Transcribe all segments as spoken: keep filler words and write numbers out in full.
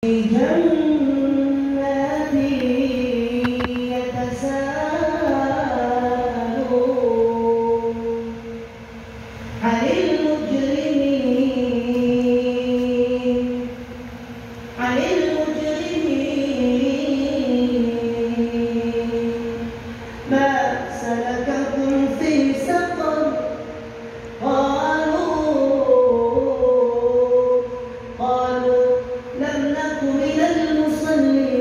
جنات يتساءلون عن المجرمين، عن المجرمين. ما سلككم في سقر؟ قالوا، قالوا لم نك من المصلين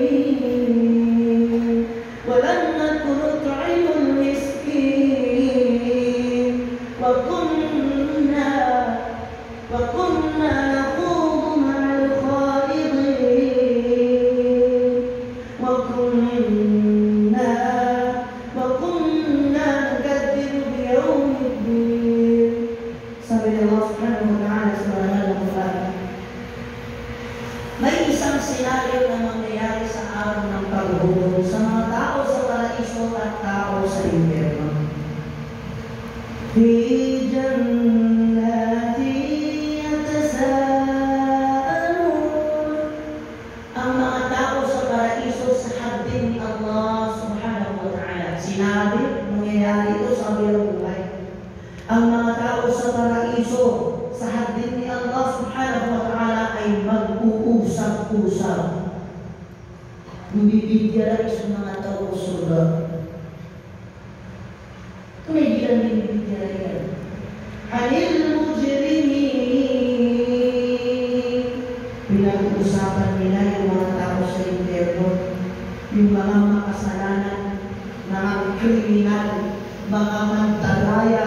ولم نك نطعم المسكين وكنا، وكنا نخوض مع الخائضين وكنا، وكنا نكذب بيوم الدين. Sabi o Allah Subhanahu wa Ta'ala sa banal a Qur'an, may isang senaryo na mangyayari sa araw ng paghukom sa mga tao sa paraiso at tao sa impyerno. في جنات يتساءلون. Ang mga tao sa paraiso sa hardin ni Allah Subhanahu wa Ta'ala. Sinabi, mangyayari ito sa kabilang buhay. Ang mga tao sa paraiso sa hardin ni Allah Subhanahu wa Ta'ala ay mag-uusap-usap. Bibitiyarai so manga taw ko sorga. Antonaa i igira niyan bibitiyarai iyan? Anil mujrimin. Pinag-uusapan iyan so manga taw sa impyerno, so manga makasalanan, manga kriminal, manga mandaraya,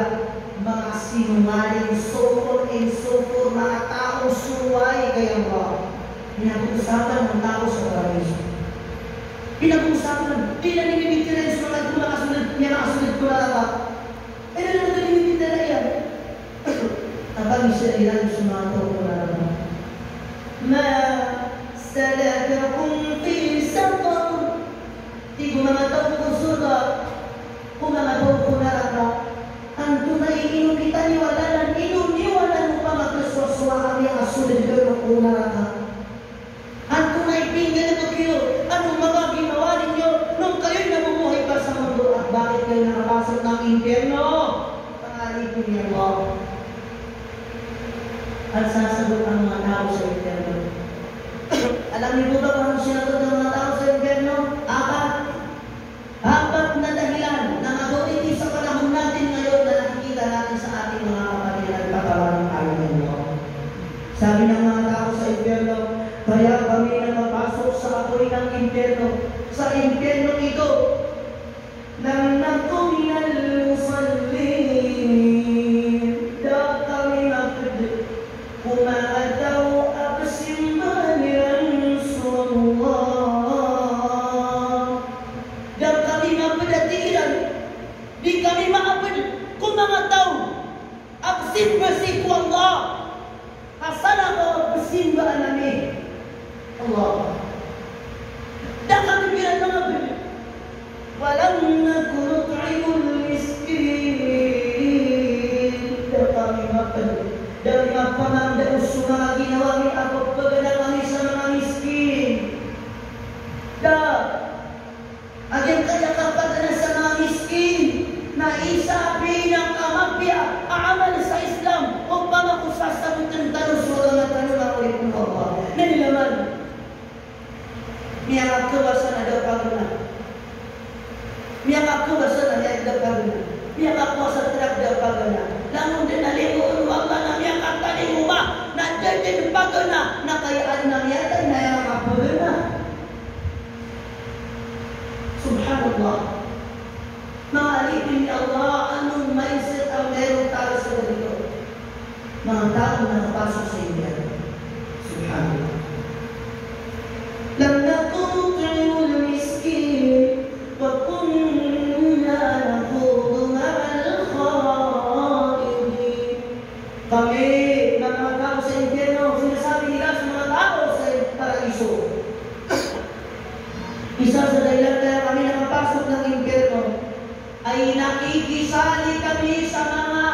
manga sinungaling, so on and so forth, manga taw a sowai kay Allah. Pinag-uusapan o manga taw sa paraiso. Pinag-uusapan, di niyan bibitiyarai so manga taw a makasold, miyakasold ko naraka. Aya na di niyan bibitiyarai iyan. Aya pman i sii iran so manga taw ko naraka. ما سلككم في سقر؟ Tig o manga taw ko sorga ko manga taw ko naraka, antonaa i ino kitaniwala niyo, ino niyo niwala o pamakesoasoa a miyakasold kano ko naraka? Antonaa i pinggalabekan iyo, ano manga ginawa niyo nung kagiya nabubuhay pa sa mundo, at bakit kayo nakapasok ng impyerno? Pangalikin niyo Allah. At sasagot ang mga tao sa impyerno. Alam niyo po ba kung ano sinagot ng mga tao sa impyerno? Apat. Apat na dahilan na majority sa panahon natin ngayon na nakikita natin sa ating mga kapatid na nagpapalangit tayo ng Allah. Sabi ng mga tao sa impyerno, kaya kami nakapasok sa apoy ng impyerno, sa impyernong ito, لم نك من المصلين. Da kami maped ko manga taw a pesimba iran so Allah. Da kami maped a tig iran, di kami maaped ko manga taw a pesimba sii ko Allah. Asal a kapesimbaan ami, Allah. Da kami piran manga bed. ولم نك نطعم المسكين. Da kami maped, da kami mapamangda o so manga ginawa mi a pepaganaka mi sa manga miskin. Da a giyangkaya kapagana sa manga miskin na isa a pinakamapiya a amal sa Islam, opama ko sasaboten tano so agama tano na oripn o Allah. Na ilaman, miyakakowasa na da pagana. Miyakakowasa na da pagana. Miyakakowasa na da pagana. Langon dn a limo o Allah na miyakatalingoma, na da dn pagana, na kaya adn a miyatay na aya kapagana. Subhanallah. Manga alipin i Allah, anong mindset a meron tayo sa ganito? Manga taw a nakapasok sa impyerno. Subhanallah. لم نك نطعم المسكين وكنا نخوض مع الخائضين. Kami, manga taw sa impyerno, sinasabi nila sa manga taw sa paraiso. Isa sa dahilan kaya kami nakapasok ng impyerno ay nakikisali kami sa mga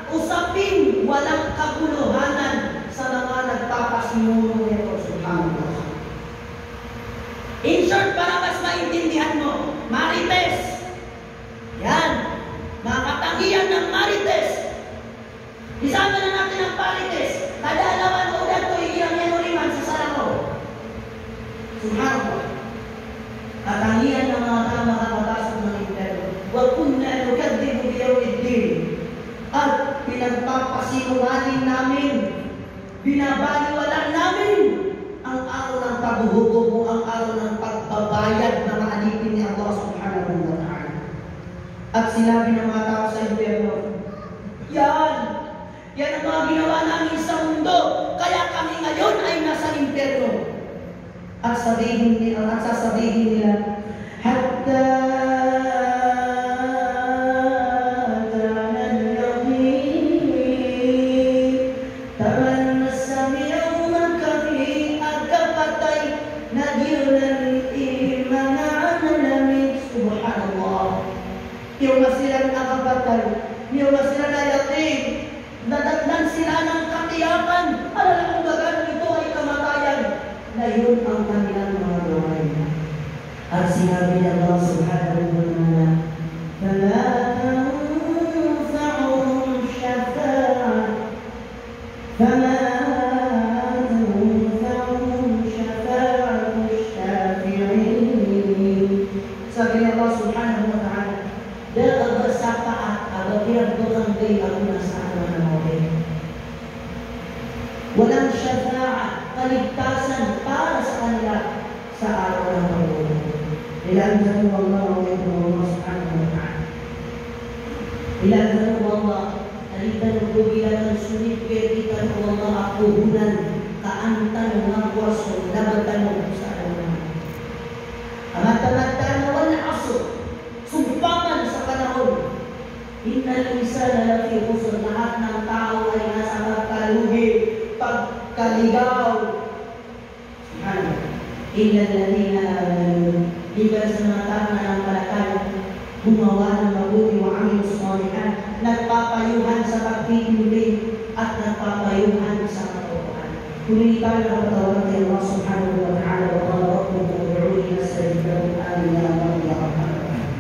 usaping walang kabuluhanan sa mga nagpapasimuno nito. Subhanallah. In short, para mas maintindihan mo, marites. Yan. Mga katangian ng marites. Isa na natin ang marites. Kada alawan o dato, igira miyanoriman sa sarang o. Subhanallah. Katangian ng mga tao makakapasok ng impyerno. Wa kunna nukadhdhibu biyawmiddin. At pinagpapasinungaling namin, binabaliwala namin ang araw ng paghuhukom o ang araw ng pagbabayad, mga alipin ni Allah Subhanahu wa Ta'ala. At sinabi ng mga tao sa impyerno, "Yan, yan ang mga ginawa namin sa mundo, kaya kami ngayon ay nasa impyerno." At sabihin ni-, at sasabihin nila, "Hatta atana al-yaqin." Taman sa miyaoma kami a kapatay, na giyanan i manga amal ami. Subhanallah. Miyaoma siran a kapatay, miyaoma siran a yaqin, na datlan siran a katiyakan a lalaombagan, ito ay kamatayan, na iyon ang kanilang mga gawain. At sinabi ni Allah Subhanahu wa Ta'ala, "Fama tanfa'uhum shafa'ah, fama tanfa'uhum shafa'atu shafi'in." Sabi ni Allah Subhanahu wa Ta'ala, da a ba sapaat a ba kira ba kangkay a ona sa araw a mawri. Walang shafa'ah, kaligtasan para sa kanila sa araw ng paghuhukom. Ilazim o Allah, o Allah Subhanahu wa Ta'ala. Ilazim o Allah, na di tano pagilatan so mipiyar tano o Allah a pohonan, ka an tano makowa so labat tano sa araw ng. Amat-amat tano, wal asr, sumpah man sa panahon. Innal insana lafi khusr, lahat ng tao ay nasa pagkalugi, pagkaligaw. Subhanallah. Illa alladhina amanu, liban sa mga tao na nananampalataya, gumawa ng mabuti, wa amilus salihat, nagpapayuhan sa pagtitindi, at nagpapayuhan sa katotohanan. Kunin tayo ng katawan kay Allah Subhanahu wa Ta'ala, wa qala rabbukum ud'uni astajib lakum. Amin ya Allah ya Rabbal alamin.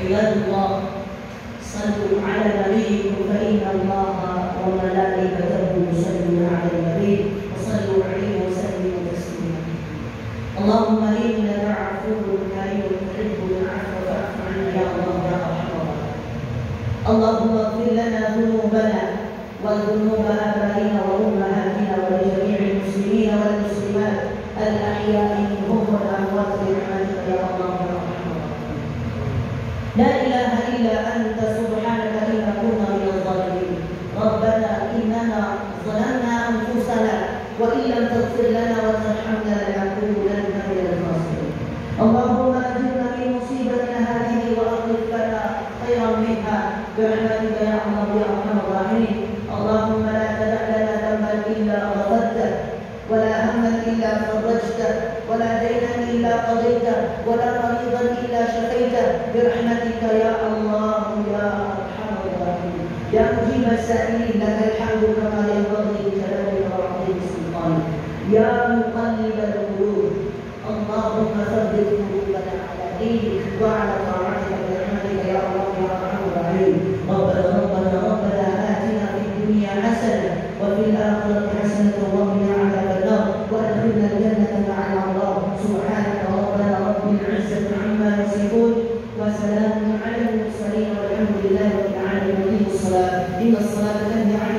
Ibadallah, sallu ala nabiyyikum fa inna Allaha wa malaikatahu yusalluna ala nabi, wa sallu alayhi wa sallimu taslima. Allahumma innaka afuwwun karimun tuhibbul afwa fa'fu anna ya Allah ya arhamar rahimin. Allahumma ighfir lana dhunubana wa dhunuba abaina wa ummahatina wa li jami'il muslimina wal muslimat al ahya'i minhum wal amwat bi rahmatika ya Allah ya arhamar rahimin. La ilaha illa anta subhanaka inna kunna minaz zalimin. Rabbana innana zalamna anfusana wa in lam taghfir lana wa tarhamna lanakunanna minal khasirin. Allahumma ajirna min musibatina hadhihi wa akhlif lana khairan minha bi rahmatika ya Allah ya arhamar rahimin. Allahumma la tada' lana dhanban illa ghafartah, wa la hamman illa farrajtah, wa la daynan illa qadaytah, wa la maridan illa shafaytah, bi rahmatika ya Allah ya arhamar rahimin. Ya mujibas sa'ilin, lakal hamdu kama yanbaghi li jalalika wa 'azimi sultanik. Ya muqallibal qulub, Allahumma thabbit qulubana ala dinik wa ala ta'atik bi rahmatika ya Allah ya arhamar rahimin. Rabbana, Rabbana, Rabbana atina fid dunya hasanah wa fil akhirati hasanatan wa qina adhaban nar wa adkhilnal jannata ma'al abrar. Subhana rabbika rabbil izzati amma yasifun. Wa salamun alal mursalin walhamdulillahi rabbil alamin. Aqimus salah. Innas salata tanha 'anil